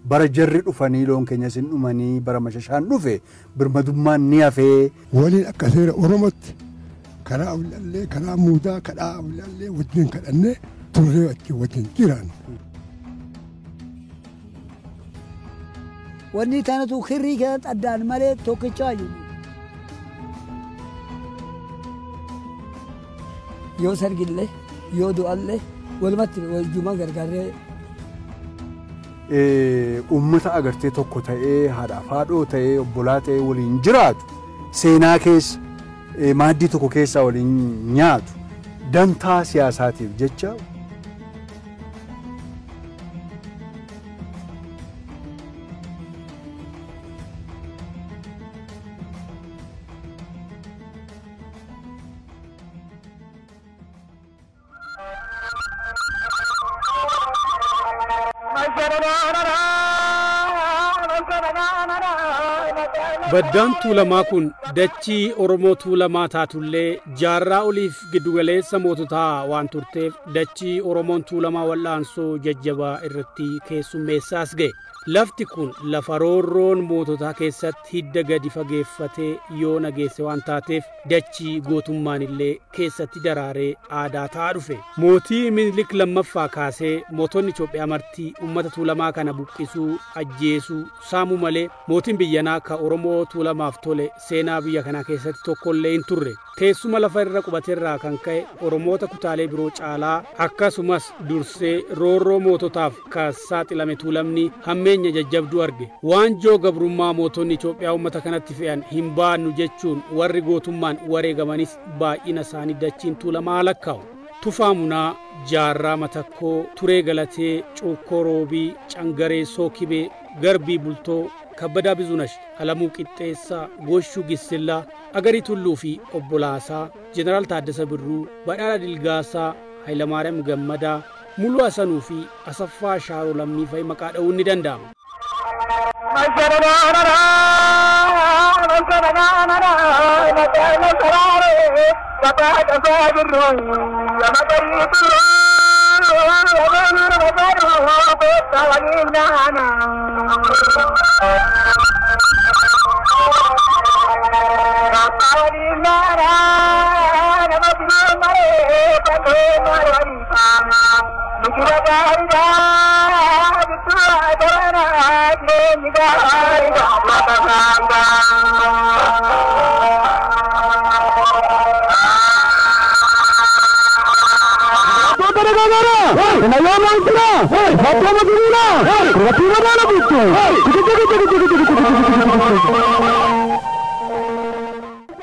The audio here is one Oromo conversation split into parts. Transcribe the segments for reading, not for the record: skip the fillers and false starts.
Bara jarri dhufanii loon keenya sin dhumanii bara mashashaan dhufe birmadummaan ni hafee. Waliin akka seera Oromootti karaa awlaallee karaa muudaa kadhaa awlaallee wajjin kadhannee turree achi wajjin jiraan. Wanni tanatu kirrii keessatti addaan malee tokkichaa jiru. Yoo sargillee yoo du'allee walumatti waljuma gargaarree. Uummata agartee tokko ta'ee haadhaaf haadhoo ta'ee obbolaa ta'ee waliin jiraatu seenaa keessa maaddii tokko keessaa waliin nyaatu dantaa siyaasaatiif jecha. Baddaan Tuulamaa kun dachii Oromoo Tuulamaa taatullee jaarraa oliif giddugaleessa moototaa waan turteef dachii Oromoon Tuulamaa wal'aansoo jajjabaa irratti keessummeessaas ga'e. Lafti kun lafa roorroon moototaa keessatti hidda gadi fageeffatee yoo nageesse waan taateef dachii gootummaan illee keessatti daraaree aadaa ta'aa dhufe. Mootii Minilik lammaffaa kaasee mootonni Itoophiyaa marti uummata Tuulamaa kana buqqisuu, ajjeesuu, saamuu malee mootiin biyyanaa ka Oromoo Tuulamaaf tole seenaa biyya kanaa keessatti tokkollee hin turre. Teessuma lafa irra qubateerraa kan ka'e Oromoota kutaalee biroo caalaa akkasumas dursee roorroo moototaaf ka saaxilame Tuulamni hammeenya jajjabduu arge. Waanjoo gabrummaa mootonni Itoophiyaa uummata kanatti fe'an hin baannu jechuun warri gootummaan wareegamanis baay'ina isaanii dachiin Tuulamaa lakkaa'u. Tufaa Munaa, Jaarraa Matakkoo, Turee Galatee, Cuukkoo Roobii, Cangaree Sookibee, Garbii Bultoo, Kabbadaa Bizunash, Alamuu Qixxeessaa, Goshuu Gissillaa, Agarii Tulluu fi Obbolaasaa, Jeneraal Taaddasa Birruu, Badhaadha Dilgaasaa, Hayilamaariyaam Gammadaa, Muluu Hasanuu fi Asaffaa Shaaroo Lammii fa'i maqaa dha'uun ni danda'ama.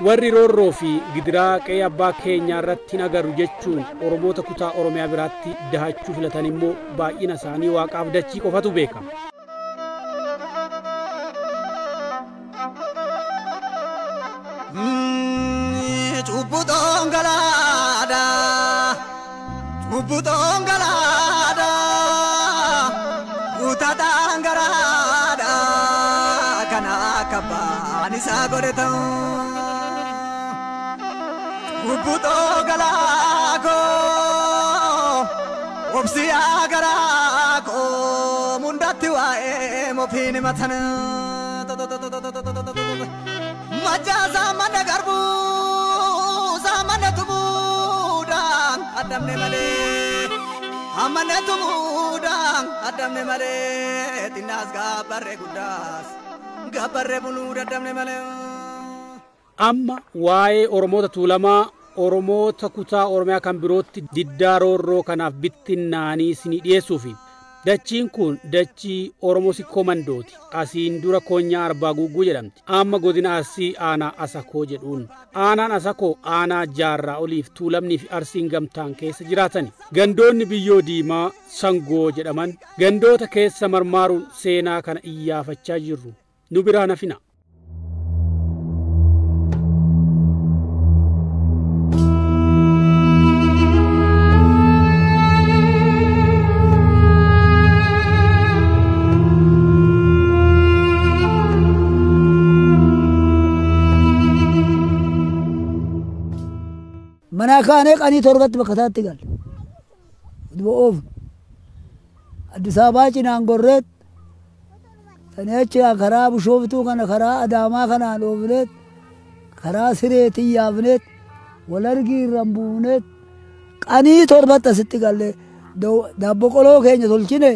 Warri roorroo fi gidiraa qe'ee abbaa keenyaa irratti hin agarru jechuun Oromoota kutaa Oromiyaa biraatti dahachuu filatan immoo baay'ina isaanii waaqaaf dachii qofatu beeka. Cubbutoon galaadha, cubbutoon galaadha, guutataan garaadha, kana akka abbaan isaa godhe ta'u. Cubbutoo galaakoo, obsiyaa garaakoo, mundatti waa'ee mofiin himatan. Majjaa mana garbuu, mana tumuudhaan addamne malee. Mana tumuudhaan addamne malee. Xinnaas gaabbarree guddaas gaabbarree buluu daddamne malee. Amma waa'ee Oromoota Tuulamaa Oromoota kutaa Oromiyaa kan birootti diddaa roorroo kanaaf bittinnaanii isinii dhiyeessuufi. Dachiin kun dachii Oromoo Sikkoo Mandooti. Asiin dura Koonyaa Arbaa Guugguu jedhamti. Amma godina Arsii aanaa Asakoo jedhuun. Aanaan Asakoo aanaa jaarraa oliif Tuulamnii fi Arsiin gamtaan keessa jiraatani. Gandoonni biyyoo diimaa Sangoo jedhaman gandoota keessa marmaaruun seenaa kana iyyaafachaa jirru. Nu biraa nafina. Mana kaanee qanii torbatti bakka isaatti galle. Utuma oofnu. Addis Ababaa cinaan gorreet Sanii achi karaa Bishooftuu kana karaa Adaamaa kanaan oofneet karaa Sireetii yaafneet walargii irraan buufneet qanii torbatti asitti galle daabboo qoloo keenya tolchine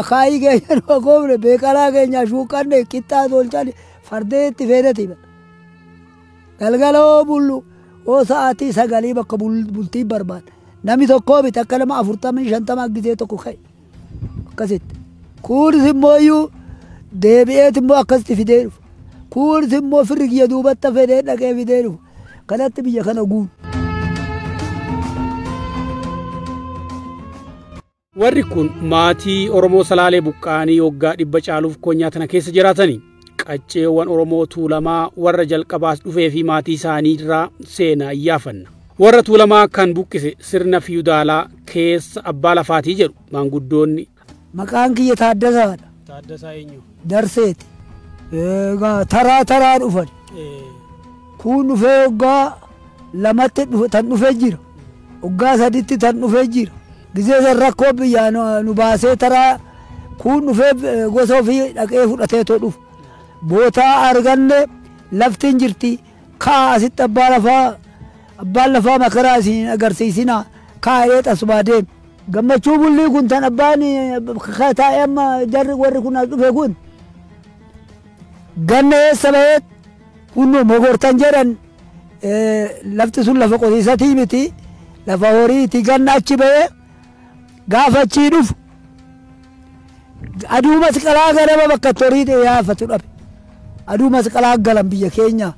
akaayii keenya nu akoofne beekalaa keenya shuuqqanne qixxaa tolchane fardee itti feeneti. Galgala hoo bullu hoo sa'aatii 9 bakka bultii barbaada. Namni tokkoo bita akka nama 40 50 gisee tokko ka'e akkasitti. Kunis immoo iyyuu deebi'eet immoo akkasitti fidee dhufa. Kunis immoo firri kiyya duubatti fedhee dhaqee fidee dhufa. Kanatti biyya kana guun. Warri kun maatii Oromoo Salaalee buqqaanii waggaa 100 caaluuf konyaa tana keessa jiraatani. Qacceewwan Oromoo Tuulamaa warra jalqabaas dhufee fi maatii isaanii irraa seenaa iyyaafanna. Warra Tuulamaa kan buqqise sirna fiyudaalaa keessa abbaa lafaatii jedhu maanguddoonni. Maqaan kiyya Taaddasaadha. Taaddasaa eenyu? Darseeti. Egaa taraa taraa dhufan. Kun dhufee waggaa 2tti tan dhufee jira. Waggaa 3tti tan dhufee jira. Gisee san rakkoo biyyaa nu baasee taraa kun dhufee gosa ofii dhaqee fudhatee too dhufu. Bootaa arganne lafti hin jirti. Kaa asitti abbaan lafaa makaraa isin agarsiisinaa kaa'ee tasumaa deema. Gammachuu bullii kun tan abbaan taa'ee amma jarri warri kun as dhufe kun ganna eessa ba'ee kunnu mogortan jedhan lafti sun lafa qotiisatii miti lafa horiiti ganna achi ba'ee gaafa achii dhufu aduu masqalaa ganama bakka horii yaafatu dhabe. Aduu masqalaa galan biyya keenya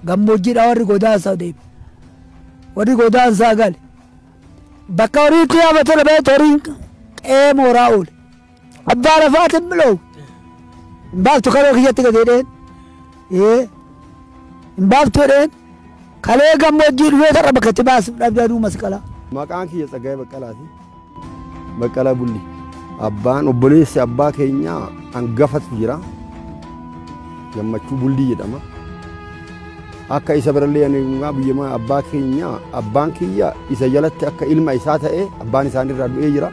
gammoojjiidha warri godaansaa deeme. Warri godaansaa gale. Bakka horiitti yaafatu dhabee horiin qe'ee mooraa oole. Abbaa lafaatiin miloowu. Hin baaftu karoo kiyyatti gadi jedheen. Hin baaftu jedheen. Kalee gammoojjii dhufee tarra bakka itti baasu dhabde aduu masqalaa. Maqaan kiyya Tsaggaayee Baqqalaati. Baqqalaa Bulli. Abbaan obboleessi abbaa keenyaa hangafatu jira. Gammachuu Bullii jedhama. Akka isa birallee ani biyya abbaa keenyaa abbaan kiyya isa jalatti akka ilma isaa ta'e abbaan isaanirraa du'ee jira.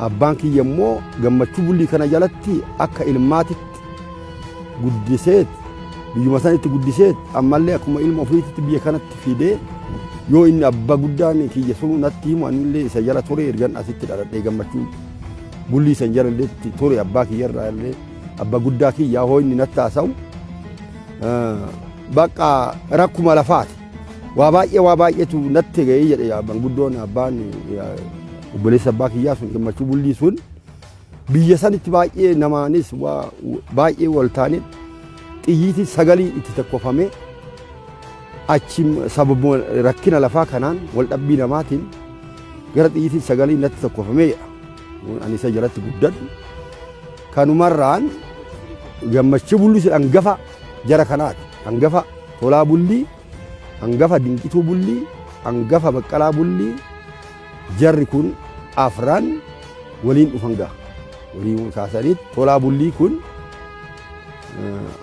Abbaan kiyya immoo Gammachuu Bullii kana jalatti akka ilmaatitti guddiseet biyyuma sanitti guddiseet ammallee akkuma ilma ofiititti biyya kanatti fidee yoo inni abbaa guddaan kiyya sun natti himu anillee isa jala ture ergan asitti dhaladhee Gammachuu Bullii san jalalleetti ture abbaa kiyyarraa illee abbaa guddaa kiyyaa hoo inni natti haasa'u bakka rakkuma lafaati. Waa baay'eetu natti ga'ee jedhe guddoon abbaan obboleessa abbaa kiyyaa sun Gammachuu Bullii sun biyya sanitti baay'ee namaanis baay'ee wal taane xiyyiitiin 9 itti tokkofame achi sababuma rakkina lafaa kanaan wal dhabbii namaatiin gara xiyyiitiin 9 natti tokkofame jedha. Ani isa jalatti guddadhu. Kanumarraan Gammachuu Bullii sun hangafa jara kanaati. Hangafa Tolaa Bullii, hangafa Dinqituu Bullii, hangafa Baqqalaa Bullii jarri kun afran waliin dhufan gaha. Waliin kaasaniit Tolaa Bullii kun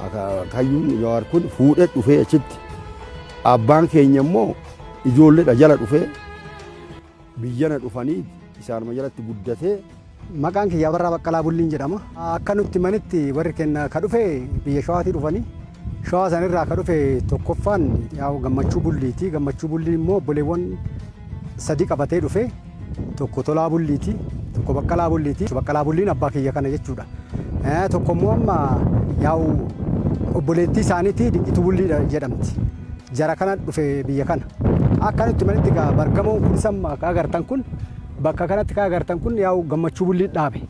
akaakayyuun Jawaar kun fuudhee dhufee achitti. Abbaan keenya immoo ijoolleedha jala dhufee biyyana dhufanii isaanuma jalatti guddatee. Maqaan kiyya Abarraa Baqqalaa Bulliin jedhama. Akka nutti manitti warri kenna ka dhufe biyya Shawaatii dhufanii. Shawaa sanirraa ka dhufe tokkoffaan yaa'u Gammachuu Bulliiti. Gammachuu Bullii immoo obboleewwan 3 qabatee dhufe. Tokko Tolaa Bulliiti, tokko Baqqalaa Bulliiti. Baqqalaa Bulliin abbaa kiyya kana jechuudha. Tokko immoo amma yaa'u obboleettii isaaniiti Dinqituu Bullii jedhamti. Jara kana dhufe biyya kana. Akka nutti manitti egaa bargamoon kun samma akka agartan kun bakka kanatti kan agartan kun yaa'u Gammachuu Bullii dhaabe.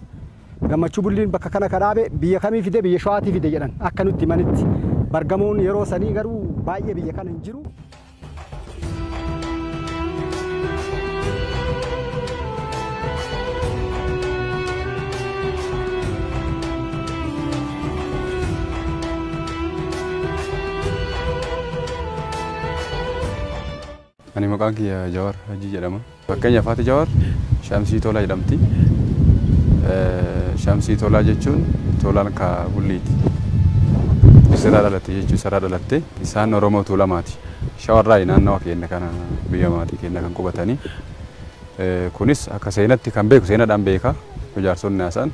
Gammachuu Bulliin bakka kana ka dhaabe biyya kamii fide biyya Shawaatii fide jedhan akka nutti manitti. Bargamoon yeroo sanii garuu baay'ee biyya kana hin jiru. Ani maqaan kiyya Jawaar Hajii jedhama. Fakkeenyaaf haati Jawaar Shamsii Tolaa jedhamti. Shamsii Tolaa jechuun Tolaan ka Bulliiti. Isarraa dhalatte jechuun isarraa dhalatte isaan Oromoo Tuulamaati. Shawarraa naannawa keenya kana biyya maatii keenya kan qubatanii. Kunis akka seenatti kan beeku seenaadhaan beeka jaarsonni haasa'an.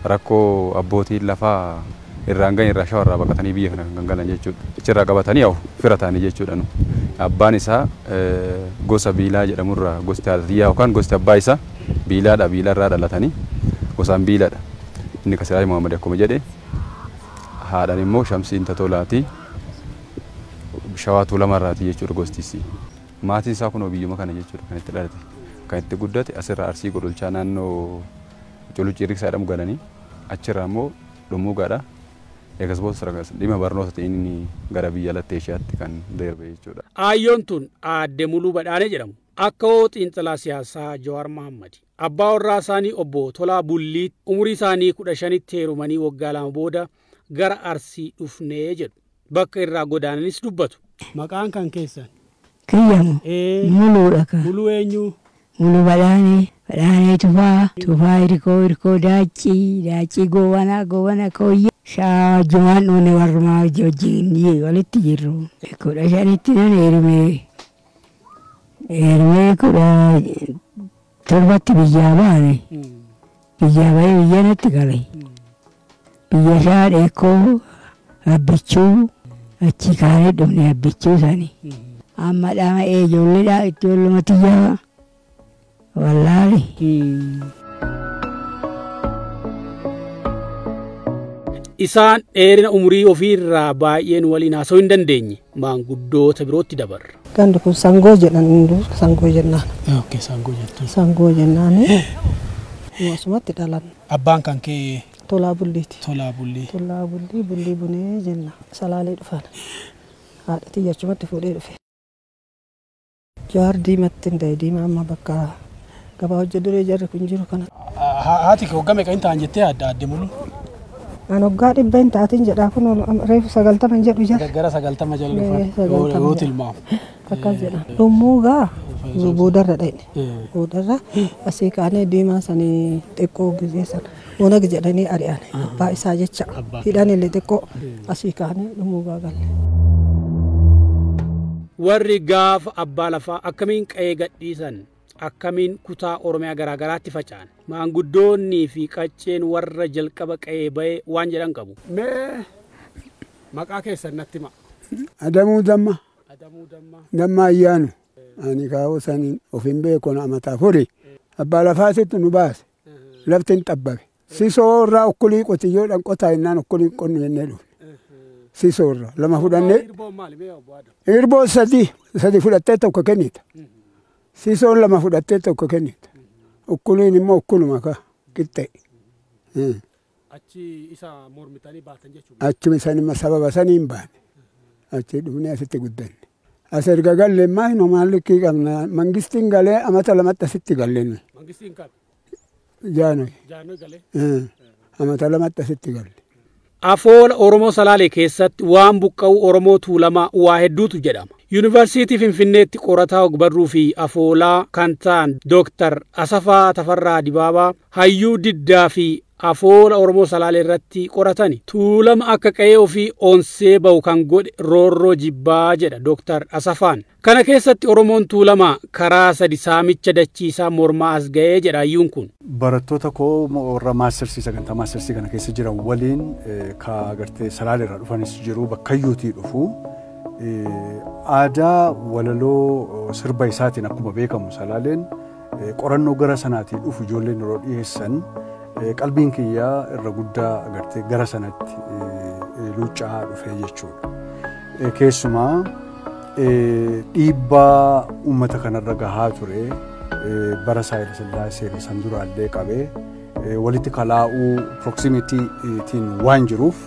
Rakkoo abbootiin lafaa irraan gahan irraa shawarraa baqatanii biyya kana kan galan jechuudha. Achirraa qabatanii yaa'u fira ta'anii jechuudha nu. Abbaan isaa gosa Biilaa jedhamurraa gosti haadhatiyyaa yookaan gosti abbaa isaa Biilaadha. Biilarraa dhalatanii gosaan Biilaadha. Inni Kasiraaj Muhammad akkuma jedhe haadhaan immoo Shamsiin Tatolaati. Shawaa Tuulamarraati jechuudha gostis. Maatiin isaa kunoo biyyuma kana jechuudha kan itti dhalate. Kan itti guddate asirraa Arsii Godolchaa naannoo Culuccii Riqsaa jedhamu galanii achirraa immoo Dhummuugaadha. Eegas booda dhimma barnoota ta'in inni gara biyya alatti Eeshiyaatti kan darbe jechuudha. Aayyoon tun Aadde Muluu Badhaanee jedhamu. Akka hoo xiinxalaa siyaasaa Jawaar Mohammad. Abbaa warraa isaanii obbo Tolaa Bullii umurii isaanii 15tti heerumanii waggaa 2 booda gara Arsii dhufnee jedhu. Bakka irraa godaananis dubbatu. Maqaan kan keessan? Kiyyamu. Muluudha kan. Muluu eenyu? Muluu Badhaanee. Badhaanee Tufaa. Tufaa Hirkoo Hirkoo Daaccii. Daaccii Goobanaa Goobanaa Kooyyee. Shaajumaan dhuune warrumaa wajjin walitti jirru. 15tti nan heerumee. Heerumee 17tti biyyaa baane. Biyyaa bahee biyya natti gale. Biyya isaa dheekoo abbichuu achi kaanee dhufne abbichuu sani. Amma dhama ijoolleedha ijoolluma tiyyaa wallaali. Isaan dheerina umurii ofiirraa baay'een waliin haasa'uu hin dandeenye maanguddoota birootti dabarra. Gandi kun sangoo jedhan hunduu sangoo jennaan. Okay, sangoo jettu. Sangoo jennaan. Asumatti dhalan. Abbaan kan kee Tolaa Bulliiti. Tolaa Bullii. Tolaa Bullii Bullii Bunee jenna. Salaalee dhufan. Haadha tiyya achumatti fuudhee dhufe. Jawaar diimatti hin ta'e diimaa amma bakka gabaa hojii duree jarri kun jiru kana. Haati kee waggaa meeqa hin ta'an jettee adda adde Muluu? An waggaa 100 hin taatin jedhaa kun reefu 90 jedhu jira. Gara 90 jala dhufan yoo tilmaamu. Akkas jedha. Dhummuugaa boodarra dhaqne. Boodarra asii kaanee diimaa sanii xiqqoo gizee sana onag jedhanii ari'an abbaa isaa jecha hidhan illee xiqqoo asii kaanee dhummuugaa galle. Warri gaafa abbaa lafaa akkamiin qe'ee gadhiisan akkamiin kutaa Oromiyaa garaagaraatti faca'an maanguddoonnii fi qacceen warra jalqaba qe'ee ba'e waan jedhan qabu. Mee maqaa keessan natti himaa. Adamuu Damma. Adamuu Damma. Damma Ayyaanu. Ani kaa'uu saniin of hin beeku amataa furi. Abbaa lafaasitti nu baase. Lafti hin xabbabe. Sisoo irraa ukkulii qotiyyoodhaan qotaa jennaan ukkulii qonnu jennee dhufne. Sisoo irraa 2 fudhannee. Irboo 3 fudhattee 1 kennita. Sisoon 2 fudhattee 1 kennita. Ukkuliin immoo ukkuluma ka qixxee. Achi isa mormitanii baatan jechuudha. Achuma sanima sababa saniin baane. Achi dhufnee asitti guddanne. As erga galle immoo hin homaan likkii qabna. Mangistiin galee amata 2tti asitti galle nuyi. Mangistiin kam? Jaanoi. Jaanoi galee? Amata 2tti asitti galle. Afoola Oromoo Salaalee keessatti waan buqqa'u Oromoo Tuulamaa waa hedduutu jedhama. Yuunivarsiitii Finfinneetti qorataa ogbarruu fi afoolaa kan ta'an Dooktar Asafaa Tafarraa Dibaabaa hayyuu diddaa fi afoola Oromoo Salaalee irratti qoratani. Tuulama akka qe'ee ofii onsee ba'u kan godhe roorroo jibbaa jedha Dooktar Asafaan. Kana keessatti Oromoon Tuulamaa karaa 3 saamicha dachiisaa mormaa as ga'ee jedha hayyuun kun. Barattoota koo warra maastersii sagantaa maastersii kana keessa jiran waliin ka agartee Salaalee irraa dhufanis jiru bakkayyuutii dhufu. Aadaa walaloo sirba isaatiin akkuma beekamu Salaaleen qorannoo gara sanaatiin dhufu ijoolleen yeroo dhiyeessan qalbiin kiyyaa irra guddaa agartee gara sanatti luuccaa dhufee jechuudha. Keessumaa dhiibbaa uummata kanarra gahaa ture bara Saayila Sillaasee san duraallee qabee walitti kalaa'uu proximitytiin waan jiruuf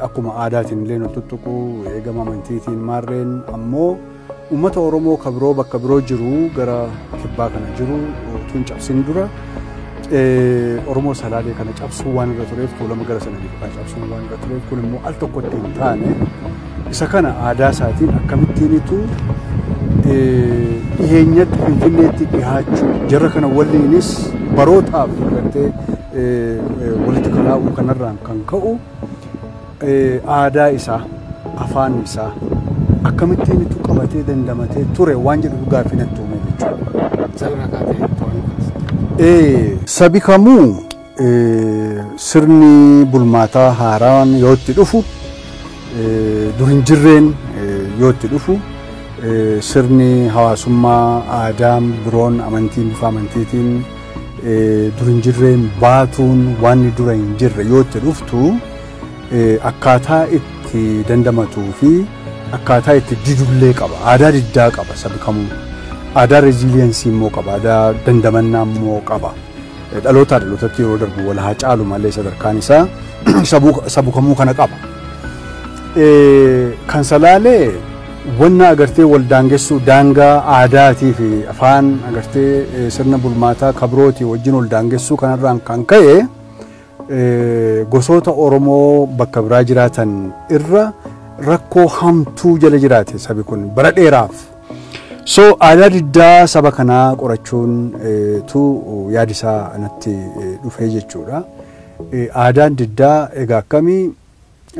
akkuma aadaatiin illee nu tuttuqu eegama amantiitiin maarreen ammoo uummata Oromoo ka biroo bakka biroo jiru gara kibbaa kana jiru tun cabsin dura Oromoo Salaalee kana cabsuu waan irra tureef Tuulama gara sana jiru kana cabsuu waan irra tureef kun immoo al tokkotti hin taane isa kana aadaa isaatiin akkamittiinitu dhiheenyatti Finfinneetti dhihaachuu jarra kana waliinis barootaaf gartee walitti kalaa'uu kanarraan kan ka'u aadaa isaa afaan isaa akkamittiinitu qabatee dandamatee ture waan jedhu gaaffii natti uume jechuudha. Sabi kamuu Sirni bulmaataa haaraan yoo itti dhufu, dur hin jirreen yoo itti dhufu, sirni hawaasummaa aadaan biroon amantiin bifa amantiitiin dur hin jirreen baatuun waan dura hin jirre yoo itti dhuftu, akkaataa itti dandamatuu fi akkaataa itti didullee qaba. Aadaa diddaa qaba sabi kamuu. Aadaa resilience immoo qaba. Aadaa dandamannaa immoo qaba. Dhalootaa dhalootatti yeroo darbu wal haa caalu malee sadarkaan isaa sabu kamuu kana qaba. Kan Salaalee wanna agartee wal daangessuu daangaa aadaatii fi afaan agartee sirna bulmaataa kabrootii wajjin wal daangessuu kanarraan kan ka'e gosoota Oromoo bakka biraa jiraatan irra rakkoo hamtuu jala jiraate sabi kun bara dheeraaf. So aadaa diddaa saba kanaa qorachuun tu yaadisaa natti dhufee jechuudha. Aadaan diddaa egaa akkamii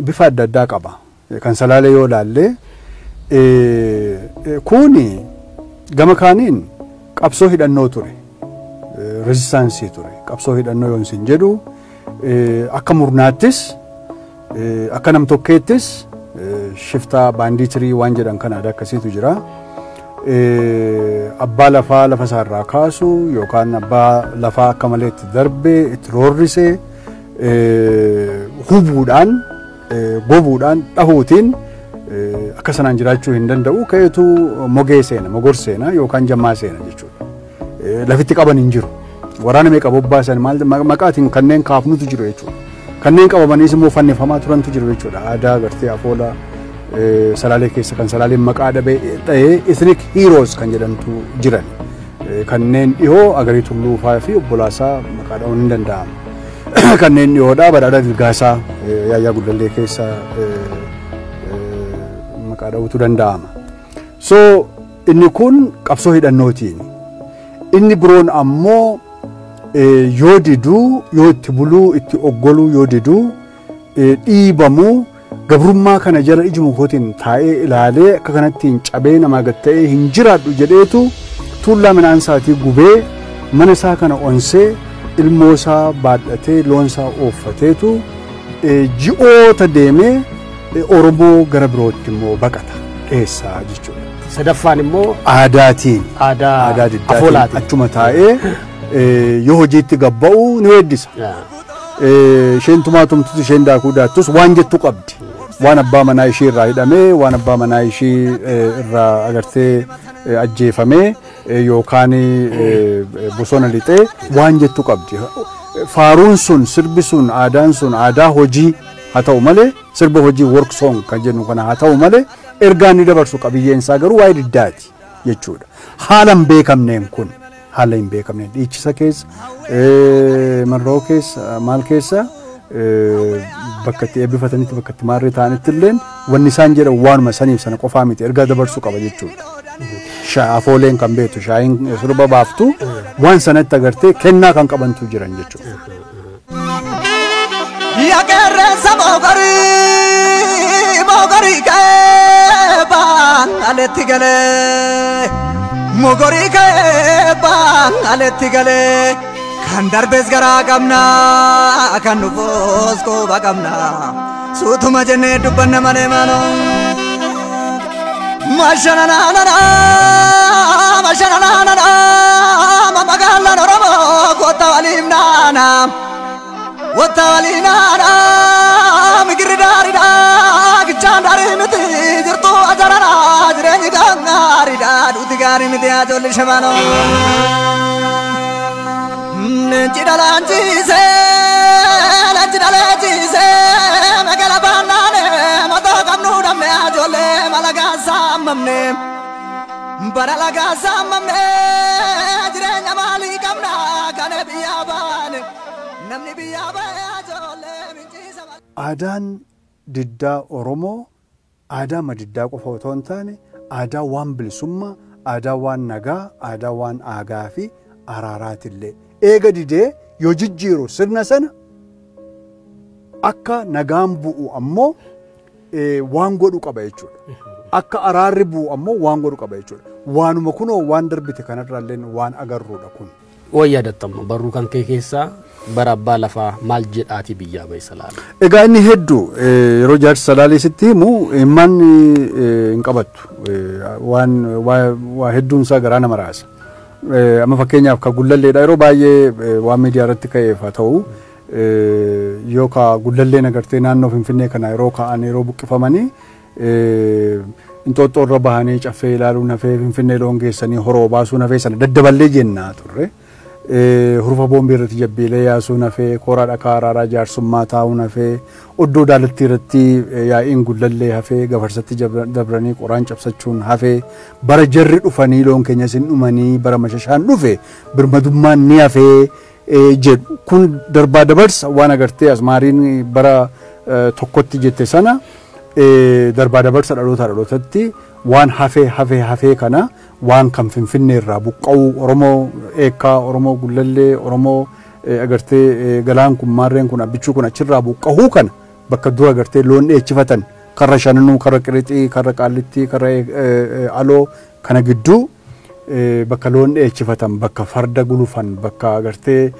bifa adda addaa qaba. Kan Salaalee yoo ilaalle kuni gama kaaniin qabsoo hidhannoo ture. Resistaansii ture. Qabsoo hidhannoo yoon isin jedhu akka murnaattis akka nam-tokkeettis shiftaa banditry waan jedhan kan aadaa akkasiitu jira. Abbaa lafaa lafa isaarraa kaasu yookaan abbaa lafaa akka malee itti darbe itti roorrise hubuudhaan gobuudhaan dhahuutiin akka sanaan jiraachuu hin danda'u ka'eetu mogee seena, mogor seena yookaan jammaa seena jechuudha. Lafitti qaban hin jiru. Waraana meeqa bobbaasan maal maqaatiin kanneen kaafnutu jiru jechuudha. Kanneen qabamaniis immoo fannifamaa turantu jiru jechuudha. Aadaa agartee afoola Salaalee keessa kan Salaaleen maqaa dhabee ta'ee ethnic heroes kan jedhamtu jiran. Kanneen dhihoo Agarii Tulluufaa fi obbolaasaa maqaa dha'uun hin danda'amu. Kanneen dhihoodhaa Badhaadhaa Dilgaasaa Yaayyaa Gullallee keessa maqaa dha'uutu danda'ama. So inni kun qabsoo hidhannootiin. Inni biroon ammoo yoo diduu, yoo itti buluu, itti oggoluu yoo diduu dhiibamuu gabrummaa kana jala ijuma kootiin taa'ee ilaalee akka kanatti hin cabee namaa gad ta'ee hin jiraadhu jedheetu tuullaa midhaan isaatii gubee mana isaa kana onsee ilmoo isaa baadhatee loon isaa ooffateetu ji'oota deemee Oromoo gara birootti immoo baqata dheessaa jechuudha. Sadaffaan immoo aadaatiin, aadaa diddaatiin achuma taa'ee yoo hojiitti gabba'u ni weeddisa. Isheen tumaa tumtutu isheen daakuu daattus waan jettu qabdi. Waan abbaa manaa ishii irraa hidhamee, waan abbaa manaa ishii irraa agartee ajjeefamee yookaan bosona lixee waan jettu qabdi. Faaruun sun, sirbi sun, aadaan sun aadaa hojii haa ta'u malee, sirba hojii work song kan jennu kana haa ta'u malee ergaa inni dabarsu qabiyyeen isaa garuu waa'ee diddaati jechuudha. Haala hin beekamneen kun, haala hin beekamneen dhiichisa keessa, marroo keessa, maal keessa bakka itti eebbifatanitti bakka itti maarree ta'anitti illeen wanni isaan jedhan waanuma saniif sana qofaa miti ergaa dabarsuu qaba jechuudha. Afooleen kan beektu shaayiin sirba baaftu waan sanatti agartee kennaa kan qabantu jiran jechuudha. Yaa qeerransa moogorii moogorii ka'ee aletti galee moogorii ka'ee aletti galee kan darbes garaa qabna kan dhufus quba qabna suutuma jennee dubbanna malee maaloo. Mashananana mashananana magaalaan Oromoo kottaa waliin naana kottaa waliin naana migirri daariidha gichaan daarii miti jirtu ajarana jireenyi gaariidha duuti gaarii miti ajoolli shamanoo. Leenci dhalaanchiisee leenci dhaleechiisee magala baannaane mataa qabnu dhabne ajoollee malagaa saammamne bara lagaa saammamne jireenya maalii qabna kana biyyaa baane namni biyyaa bahe ajoollee minciisa. Aadaan diddaa Oromoo aadaa madiddaa qofa otoo hin taane aadaa waan bilisummaa, aadaa waan nagaa, aadaa waan aagaa fi araaraatillee. Eega didee yoo jijjiiru sirna sana akka nagaan bu'u ammoo waan godhu qaba jechuudha. Akka araarri bu'u ammoo waan godhu qaba jechuudha. Waanuma kunoo waan darbite kanarraallee waan agarruudha kun. Wayyaa yaadattama barruu kan kee keessaa bara abbaa lafaa maal jedhaatii biyyaa ba'e Salaalee. Egaa inni hedduu yeroo jaarsi Salaalee sitti himu himman hin qabattu. Waan waa hedduun isaa garaa nama raasa. Amma fakkeenyaaf ka Gullalleedha yeroo baay'ee waan miidiyaa irratti ka'eef haa ta'u yoo ka Gullalleen agartee naannoo Finfinnee kana yeroo ka'an yeroo buqqifamanii Inxooxxoo irra bahanii caffee ilaaluun hafee Finfinnee loon geessanii horoo baasuun hafee sana daddaballee jennaa turre. Hurufa boombii irratti jabbiilee yaasuun hafee kooraa dhakaa araaraa jaarsummaa taa'uun hafee oddoo daalattii irratti yaa'iin Gullallee hafee gafarsatti dabranii qoraan cabsachuun hafee bara jarri dhufanii loon keenya isin dhumanii bara mashashaan dhufe birmadummaan ni hafee jedhu kun darbaa dabarsa waan agartee asmaariin bara tokkotti jette sana darbaa dabarsa dhaloota dhalootatti waan hafee hafee hafee kana waan kan Finfinnee irraa buqqa'uu Oromoo Eekkaa, Oromoo Gullallee, Oromoo agartee galaan kun maarreen kun abbichuu kun achirraa buqqa'uu kana bakka dura agartee loon dheechifatan karra Shananuu, karra Qirixii, karra Qaallittii, karra Aloo kana gidduu bakka loon dheechifatan, bakka farda gulufan, bakka agartee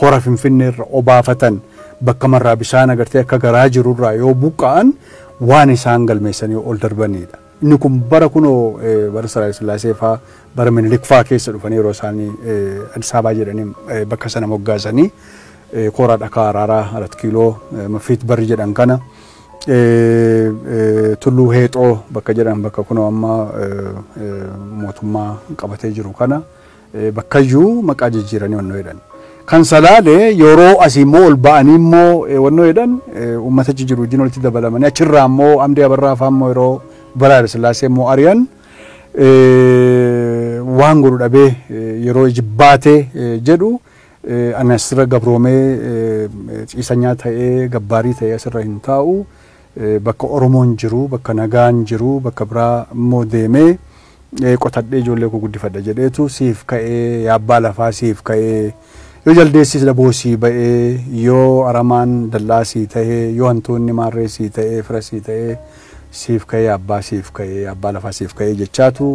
hora Finfinnee irra obaafatan, bakka marraa bishaan agartee akka garaa jirurraa yoo buqqa'an waan isaan galmeessanii ol darbanidha. Inni kun bara kunoo bara Haayile Sillaasee fa'aa bara Minilik fa'aa keessa dhufanii yeroo isaanii Addis Ababaa jedhanii bakka sana moggaasanii kooraa dhakaa araaraa 4 kiiloo mafiit barri jedhan kana tulluu heexoo bakka jedhan bakka kunoo amma mootummaa qabatee jiru kana bakkayyuu maqaa jijjiiranii wannoo jedhan. Kan Salaalee yeroo asii immoo ol ba'anii immoo wannoo jedhan uummata achi jiru wajjin walitti dabalamanii achirraa immoo Amdee Abarraa fa'aa immoo yeroo bara Haayile Sillaasee immoo ari'an waan godhu dhabee yeroo jibbaatee jedhu ani asirra gabroomee ciisanyaa ta'ee gabbaarii ta'ee asirra hin taa'u bakka Oromoon jiru bakka nagaan jiru bakka biraa immoo deemee qotadhee ijoollee koo guddifadha jedheetu siif ka'ee yaabbaa lafaa siif ka'ee yoo jaldeessis daboosii ba'ee yoo aramaan dallaasii ta'ee yoo hantuunni maarreesii ta'ee firasii ta'ee siif ka'ee abbaa siif ka'ee abbaa lafaa siif ka'ee jechaatu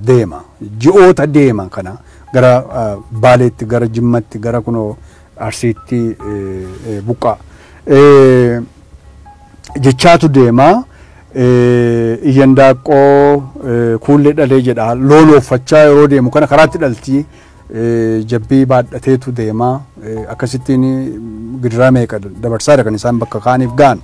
deema. Ji'oota deema kana gara Baaleetti gara Jimmatti gara kunoo Arsiitti buqqaa jechaatu deema. Iyyandaaqqoo kuullee dhalee jedha loon ooffachaa yeroo deemu kana karaatti dhalti jabbii baadhateetu deema. Akkasittiin gidiraa meeqa dabarsaadha kan isaan bakka kaaniif ga'an.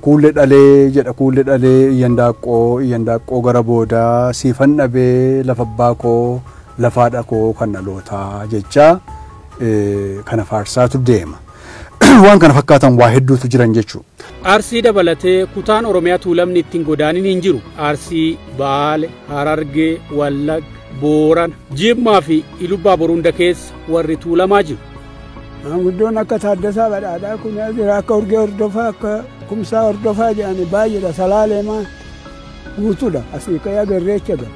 Kuullee dhalee jedha kuullee dhalee iyyandaaqqoo gara boodaa siifan dhabee lafa abbaa koo lafa haadha koo kan dhalootaa jecha kana faarsaatu deema. Waan kana fakkaatan waa hedduutu jiran jechuudha. Arsii dabalatee kutaan Oromiyaa tuulamni ittiin godaanin hin jiru. Arsii, Baale, Harargee, Wallagga, Boorana, Jimmaa fi Ilubbaa Boruunda keessa warri tuulamaa jiru. Maanguddoon akka Taaddasaa Badhaadhaa kun jira akka Urgee Hordofaa akka Kumsaa Hordofaa jedhani baay'eedha. Salaalee maa guutuudha. Asii ka'ee agarreecha gala.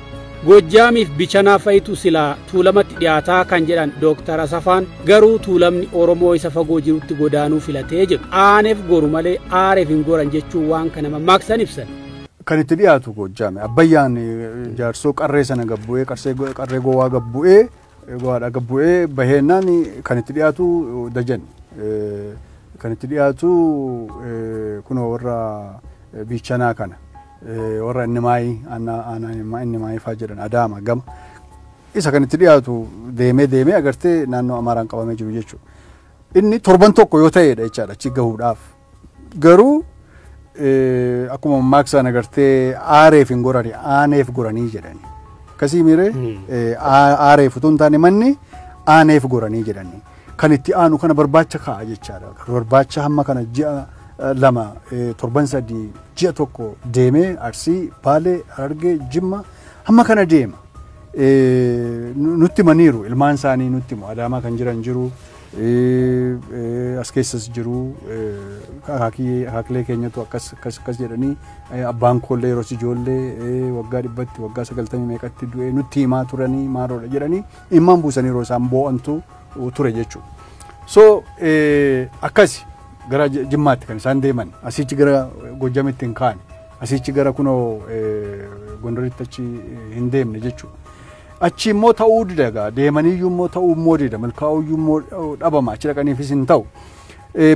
Goojjaamiif Bichanaa fa'itu silaa tuulamatti dhiyaataa kan jedhan Dooktar Asafaan garuu tuulamni Oromoo isa fagoo jirutti godaanuu filatee jedhu. Aaneef goru malee aareef hin goran jechuun waan kana mammaaksan ibsan. Kan itti dhiyaatu Goojjaame Abbayyaan jaarsoo qarree sana gabbu'ee qarree gowwaa gabbu'ee gowaadha gabbu'ee baheennaan kan itti dhiyaatu Dajan kan itti dhiyaatu kunoo warra Bichanaa kana. Warra Innimaayii Innimaayii fa'aa jedhan Adaama gama isa kan itti dhiyaatu deemee deemee agartee naannoo Amaaraan qabamee jiru jechuudha. Inni torban tokko yoo ta'edha jechaadha achi gahuudhaaf. Garuu akkuma mammaaksan agartee aareef hin gorani aaneef goranii jedhani. Akkasii miiree aareef utuu hin taane manni aaneef goranii jedhani. Kan itti aanu kana barbaacha kaa'a jechaadha. Barbaacha hamma kana ji'a 2 torban 3 ji'a 1 deemee Arsii, Baalee, Harargee, Jimma hamma kana deema. Nutti maniiru ilmaan isaanii nutti himu Adaamaa kan jiran jiru as keessas jiru akaakilee keenyatu akkas akkas akkas jedhanii abbaan koollee yeroo ijoollee waggaa 100 waggaa 90 meeqatti du'ee nutti himaa turanii maaloodha jedhanii immaan buusanii yeroo isaan boo'antu ture jechuudha. So akkasi gara Jimmaatti kan isaan deeman asichi gara Goojjamitti hin kaane asichi gara kunoo Gondoritti achi hin deemne jechuudha. Achi immoo ta'uu dida gaa deemaniyyuu immoo ta'uu immoo dida milkaa'uyyuu immoo dhabama achi dhaqaniifis hin ta'u.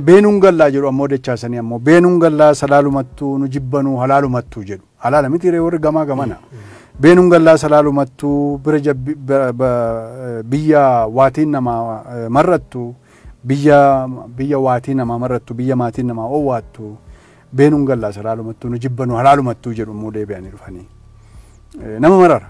Beenuun gallaa jedhu ammoo dachaasanii ammoo beenuun gallaa salaalumattuu nu jibbanuu halaalumattuu jedhu. Halaala miti ree warri gamaa gamana. Beenuun gallaa salaalumattuu bira biyya waatiin namaa marrattu biyya waatiin namaa marrattu biyya maatiin namaa owwaattu beenuun gallaa salaalumattuu nu jibbanuu halaalumattuu jedhu immoo deebi'anii dhufanii. Nama marara.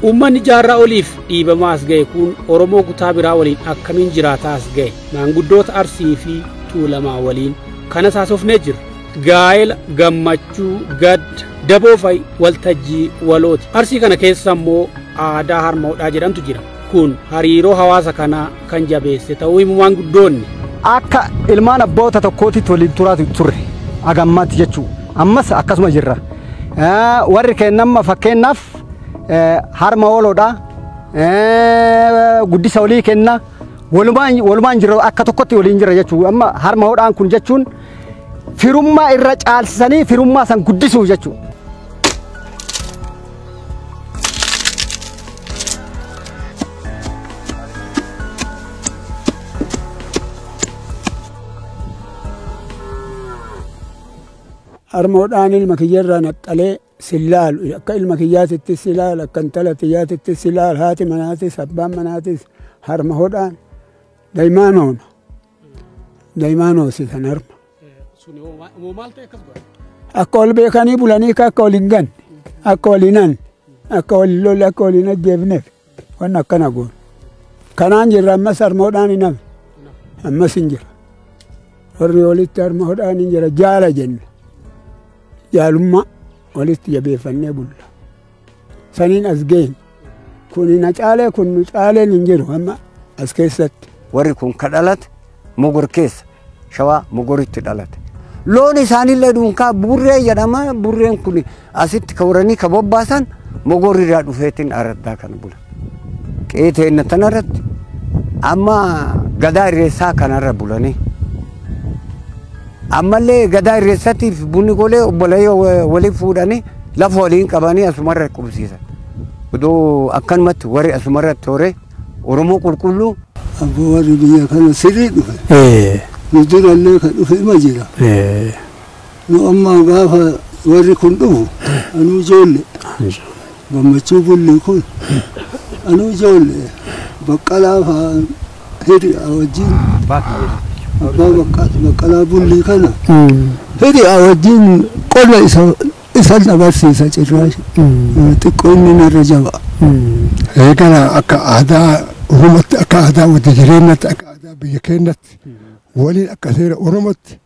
Uummanni jaarraa oliif dhiibamaa as ga'e kun Oromoo kutaa biraa waliin akkamiin jiraataa as ga'e maanguddoota Arsii fi Tuulamaa waliin kanas haasofnee jirra. Gaa'ela, gammachuu, gadda, daboo fa'i waltajjii walooti. Arsii kana keessa immoo aadaa harma hodhaa jedhamtu jira. Kun hariiroo hawaasa kanaa kan jabeesse ta'uu himu maanguddoonni. Akka ilmaan abboota tokkootitti waliin turaatu turre hagammaatti jechuu ammas akkasuma jirra. Warri kennamma fakkeenyaaf harma ooloodha guddisa olii kenna walumaan jira akka tokkotti waliin jira jechuu amma harma hodhaan kun jechuun firummaa irra caalsisanii firummaa san guddisuuf jechuu. Harmoodhaan ilma kiyyarraa naxxalee sillaalu akka ilma kiyyaatitti silaalu akka intala kiyyaatitti silaalu haati manaatis abbaan manaatis harma hodhaan daa'imaan oona daa'imaan hoosisan harma. Akka ol beekanii bulanii akka ol hin ganne akka ol hin hanne akka ol hin lolle akka ol hin ajjeefneef waan akkana goona. Kanaan jirra ammas harma hodhaan hin hafne ammas hin jira. Warri olitti harma hodhaan hin jira jaala jenna. Jaalummaa walitti jabeeffannee bulla. Saniin as geenye. Kuni na caalee kun nu caaleen hin jiru amma as keessatti. Warri kun ka dhalate Mogor keessa Shawaa Mogoritti dhalate. Loon isaanillee dhuunfaa burree jedhama. Burreen kun asitti ka horanii ka bobbaasan Mogorirraa dhufeetiin araddaa kana bula. Qe'ee teenna tanarratti amma gadaa irreessaa kanarra bulanii. Ammallee gadaa irreessatiif bunni golee obboleeyyo waliin fuudhanii lafa waliin qabanii asumarra qubsiisan. Odoo akkanumatti warri asumarratti horee Oromoo qulqulluu. Abboo warri biyya kana sirrii dhufe. Nu durallee kan dhufe ima jira. Nu amma gaafa warri kun dhufu anuu ijoollee. Gammachuu bulli kun anuu ijoollee Baqqalaa fa'aa hiriyaa wajjin. Abbaa Baqqalaa Bullii kana hiriyaa wajjin qonna isan agarsiisa cirraashi xiqqoo inni narra jaba. Eegala akka aadaa Oromootti akka aadaa wajji jireenyatti akka aadaa biyya keenyatti waliin akka seera Oromootti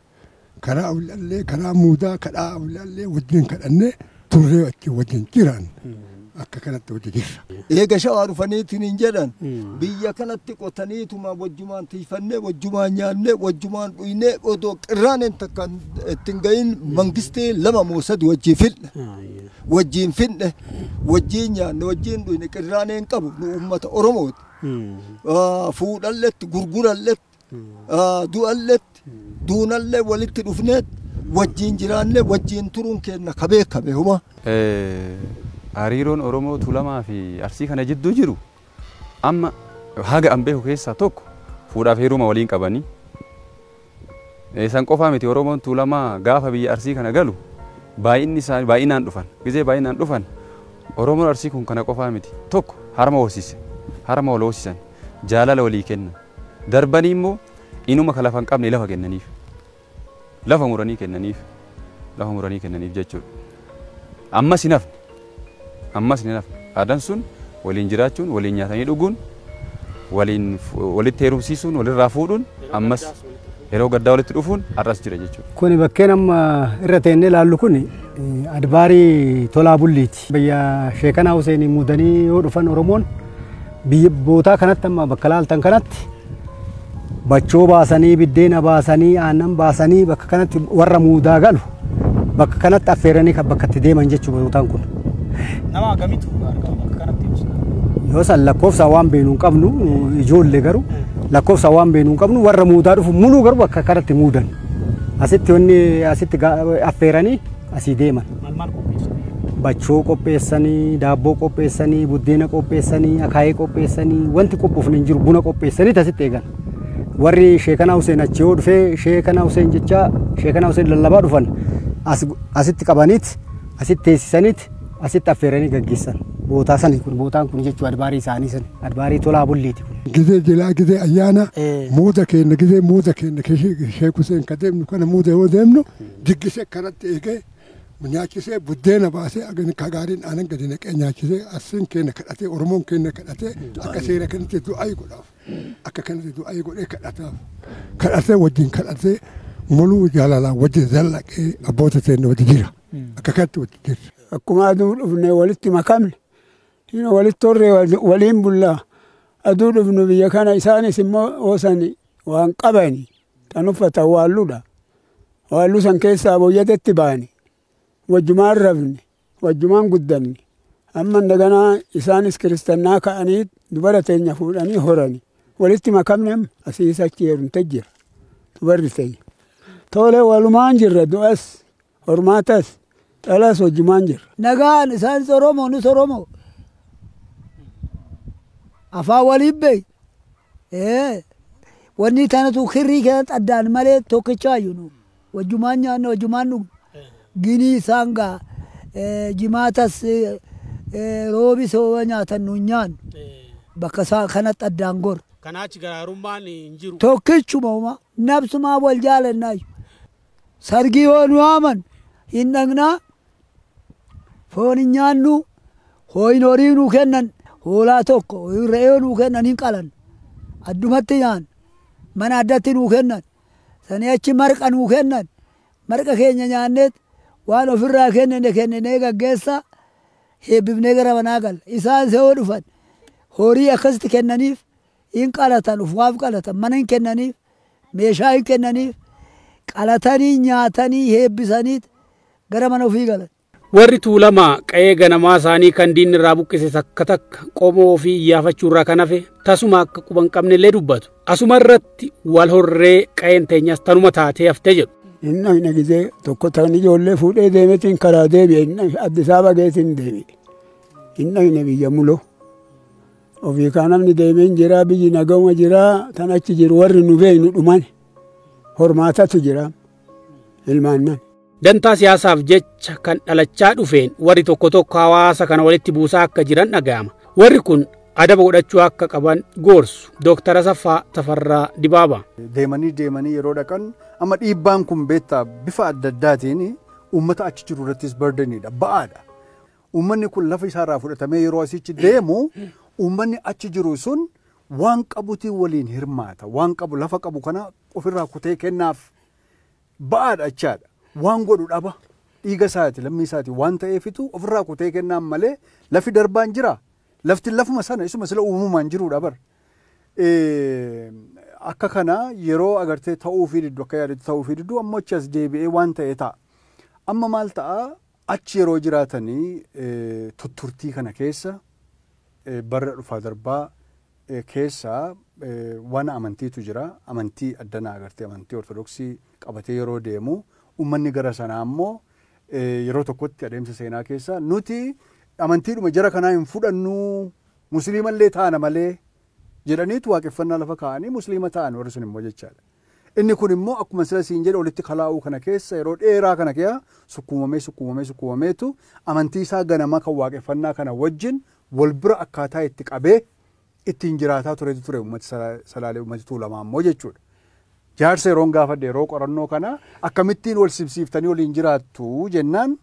karaa awlaallee karaa muudaa kadhaa awlaallee wajjin kadhannee turree achi wajjin jiraan. Akka kanatti hojii jirra. Eega Shawaa dhufaniitiin hin jedhan biyya kanatti qotaniituma wajjumaan tiifannee wajjumaan nyaannee wajjumaan dhuynee odoo qirraaneen takka ittiin gahin mangistii 2 moo 3 wajjin fidne. Wajjin fidne wajjin nyaanne wajjin dhuyne qirraaneen qabu nu uummata Oromooti. Fuudhalletti gurguralletti du'alletti duunallee walitti dhufneet wajjin jiraannee wajjin turuun keenya kabee kabe huma. Hariiroon Oromoo Tuulamaa fi Arsii kana jidduu jiru amma haga an beeku keessaa tokko fuudhaaf heeruma waliin qabanii. Isaan qofaa miti Oromoon Tuulamaa gaafa biyya Arsii kana galu baay'inni isaanii baay'inaan dhufan. Gizee baay'inaan dhufan Oromoon Arsii kun kana qofaa miti tokko harma horsiise harma wal horsiisan jaalala walii kennan darbanii immoo inuma ka lafa hin qabne lafa kennaniif lafa muranii kennaniif lafa muranii kennaniif jechuudha. Ammas hin hafne. Ammas ni hafne. Aadaan sun waliin jiraachuun, waliin nyaatanii dhuguun, waliin walitti heerumsiisuun, walirraa fuudhuun ammas yeroo gaddaa walitti dhufuun har'as jira jechuudha. Kuni bakkeen amma irra teennee ilaallu kun adbaarii Tolaa Bulliiti. Biyya Sheekanaa Huseenii muudanii yoo dhufan Oromoon biyya bootaa kanatti amma bakka laaltan kanatti bachoo baasanii, biddeena baasanii, aannan baasanii bakka kanatti warra muudaa galu bakka kanatti affeeranii kan bakka itti deeman jechuudha bootaan kun. Nama akkamiitu argama bakka kanatti ibsa? Yoo san lakkoofsa waan beeknu hin qabnu ijoollee garuu lakkoofsa waan beeknu hin qabnu warra muudaa dhufu muluu garuu bakka kanatti muudan. Asitti wanni asitti affeeranii asii deeman. Maal maal qopheessu? Bachoo qopheessanii, daabboo qopheessanii, buddeena qopheessanii, akaayii qopheessanii, wanti qophoofne hin jiru buna qopheessanii asitti eegan. Warri Sheekanaa Huseen achi yoo dhufee Sheekanaa Huseen jecha Sheekanaa Huseen lallabaa dhufan asitti qabaniit asitti teessisaniit asitti affeeranii gaggeessan. Bootaa sani kun bootaan kun jechuun adbaarii isaanii sani adbaarii tolaa bulliiti kun. Gizee jilaa gizee ayyaana muuda keenya gizee muuda keenya Sheek Huseen ka deemnu kana muuda yoo deemnu diggisee kanatti eegee nyaachisee buddeena baasee ka gaariin aanan gadi naqee nyaachisee asiin keenya kadhatee Oromoon keenya kadhatee akka seera kanatti du'aa godhaaf akka kanatti du'aa godhee kadhataaf kadhatee wajjin kadhatee muluu jaalalaa wajjin zallaqee abboota teenya wajjin jira akka kanatti wajjin jira. Akkuma aduu dhufne walitti makamne walitti horree waliin bullaa aduu dhufnu biyya kana isaanis immoo hoosani waan qabani kan uffatan waalludha waalluu san keessaa booyyatetti ba'ani. Wajjumaan rafne wajjumaan guddanne amma daganaa isaanis kiristannaa ka'anii dubara teenya fuudhanii horani walitti makamne asiis achi heerumte jira dubarri teenya tole walumaan jirra du'as hormaatas dhalas wajjumaan jirra. Nagaan isaanis Oromoo nus Oromoo afaan waliin beey wanni tanatu kirrii keessatti addaan malee tokkichaayyuu nu wajjumaan nyaanne wajjumaan dhugna. Gini sanga jimaatas roobi soo nyaatan nu nyaannu bakka isaa kanatti addaan gor. Kanaachi garaarummaan hin jiru. Tokkichuma uma nabsumaa wal jaalannaayu. Sargii yoo nu waaman hin dhaqnaa foon hin nyaannu hooyin horii nuu kennan hoolaa tokko re'ee nuu kennan hin qalan addumatti nyaanna mana addatti nuu kennan sanii achi marqa nuu kennan marqa keenya nyaanneet waan ofirraa kennine kenninee gaggeessa heebbifnee gara manaa galla. Isaan yoo dhufan horii akkasitti kennaniif hin qalatan ufumaaf qalatan mana hin kennaniif meeshaa hin kennaniif qalatanii nyaatanii heebbisanii gara mana ofii galan. Warri Tuulamaa qe'ee ganamaa isaanii kan diinni irraa buqqise takka takka qomoo ofii iyyaafachuu irraa kan hafe tasuma akka quba hin qabne illee dubbatu. Asuma irratti wal horree qe'een teenyas tanuma taatee haftee jedhu. Inni gizee tokko tan ijoollee fuudhee deemeetiin karaa deebi'e inni Addis Ababa geetiin deebi'e. Inni biyya muloo. Ofii kaan namni deemee hin jira biyyi nagawma jira tan achi jiru warri nu beeknu dhuman hormaatatu jira ilmaan nan. Dantaa siyaasaaf jecha kan dhalachaa dhufeen warri tokko tokko hawaasa kana walitti buusaa akka jiran dhaga'ama. Warri kun adaba godhachuu akka qaban gorsu. Dooktara Asaffaa Tafarraa Dibaabaa. Deemanii deemanii yeroo dhaqan amma dhiibbaan kun beektaa bifa adda addaatiin uummata achi jiru irrattis bardaniidha ba'aadha. Uummanni kun lafa isaarraa fudhatamee yeroo asichi deemu uummanni achi jiru sun waan qabutiin waliin hirmaata. Waan qabu lafa qabu kana ofirraa kutee kennaaf ba'aadha jechaadha. Waan godhu dhaba dhiiga isaati lammii isaati waan ta'eefitu ofirraa kutee kennaan malee lafi darbaan jira. Lafti lafuma sana isuma sila uumamaan jiruudha bar. Akka kana yeroo agartee ta'uu fi diddu akka yaadatti ta'uu fi diddu ammoo achi as deebi'ee waan ta'e ta'a. Amma maal ta'a achi yeroo jiraatanii tutturtii kana keessa barra dhufaa darbaa keessa waan amantiitu jira. Amantii addanaa agartee amantii ortodoksii qabatee yeroo deemu uummanni gara sanaa ammoo yeroo tokkotti adeemsa seenaa keessa nuti amantiidhuma jara kanaa hin fudhannu musliimallee taana malee jedhaniitu waaqeffannaa lafa kaa'anii musliima ta'an warri sun immoo jechaadha. Inni kun immoo akkuma sila siin jedhe walitti kalaa'uu kana keessa yeroo dheeraa kana keessa sukkuumamee sukkuumamee sukkuumameetu amantii isaa ganamaa kan waaqeffannaa kana wajjin wal bira akkaataa itti qabee ittiin jiraataa turetu ture uummati Salaalee uummati Tuulamaa immoo jechuudha. Jaarsa yeroon gaafadhe yeroo qorannoo kana akkamittiin wal simsiiftanii waliin jiraattu jennaan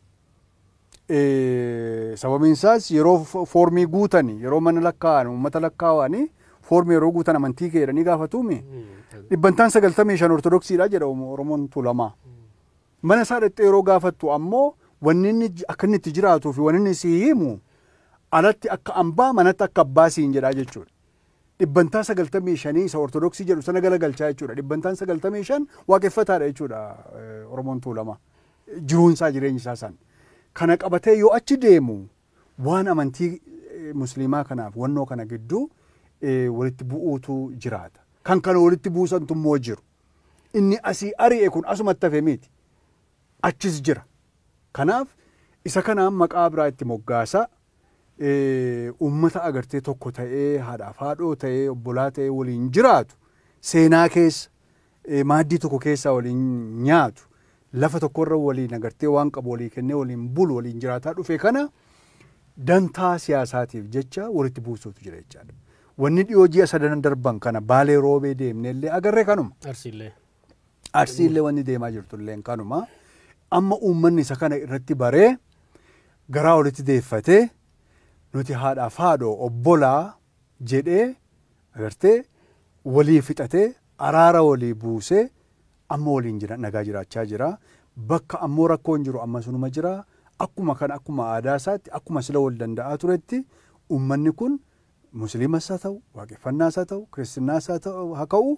sababiin isaas yeroo foormii guutanii yeroo mana lakkaa'an uummata lakkaa'anii foormii yeroo guutan amantii kee jedhanii gaafatuumi. Dhibbantaan 95 ortodoksiidha jedha Oromoon Tuulamaa. Mana isaa dhaqxee yeroo gaafattu ammoo wanni inni akka inni itti jiraatuu fi wanni inni sii himu alatti akka ambaa manatti akka abbaa siin jedhaa jechuudha. Dhibbantaa 95 isa ortodoksii jedhu sana galagalchaa jechuudha. Dhibbantaan 95 waaqeffataadha jechuudha Oromoon Tuulamaa. Jiruun isaa jireenyi isaa san. Kana qabatee yoo achi deemu waan amantii musliimaa kanaaf wannoo kana gidduu walitti bu'uutu jiraata. Kan kana walitti buusantu immoo jiru. Inni asii ari'e kun asumatti hafe miti. Achis jira. Kanaaf Isa kanaan maqaa biraa itti moggaasa. Uummata agartee tokko ta'ee haadhaaf haadhoo ta'ee obbolaa ta'ee waliin jiraatu seenaa keessa maaddii tokko keessaa waliin nyaatu lafa tokkorra waliin agartee waan qabu walii kennee waliin bulu waliin jiraataa dhufe kana dantaa siyaasaatiif jecha walitti buusuutu jira jechaadha. Wanni dhiyoo ji'a sadan darban kana Baalee Roobee deemnee illee agarree kanuma. Arsiillee. Arsiillee wanni deemaa jirtu illee kanuma. Amma uummanni isa kana irratti baree garaa walitti deeffatee nuti haadhaaf haadhoo obbolaa jedhee agartee walii fixatee araara walii buusee amma waliin jira nagaa jiraachaa jira. Bakka ammoo rakkoon jiru amma sunuma jira. Akkuma kana akkuma aadaa isaatti akkuma sila wal danda'aa turetti uummanni kun musliimas haa ta'u, waaqeffannaas haa ta'u, kiristinaas haa ta'u haa ka'u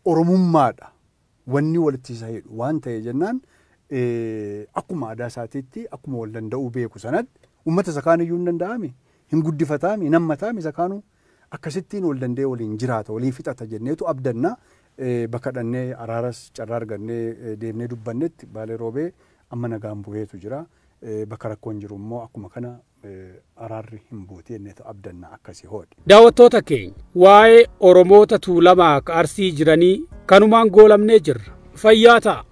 oromummaadha. Wanni walitti isa hidhu waan ta'e jennaan akkuma aadaa isaatiitti akkuma wal danda'uu beeku sanatti uummata isa kaaniyyuu hin danda'ami, hin guddifataami, hin hammataami isa kaanuu akkasittiin wal danda'ee waliin jiraata, waliin fixata jenneetu abdanna. Bakka dhannee araaras carraa argannee deemnee dubbannetti Baalee Roobee amma nagaan bu'eetu jira. Bakka rakkoon jiru immoo akkuma kana araarri hin buute jenneetu abdanna akkasii hoodhe. Daawwattoota keenya waa'ee Oromoota Tuulamaa ka Arsii jiranii kanumaan goolamnee jirra. Fayyaa ta'a.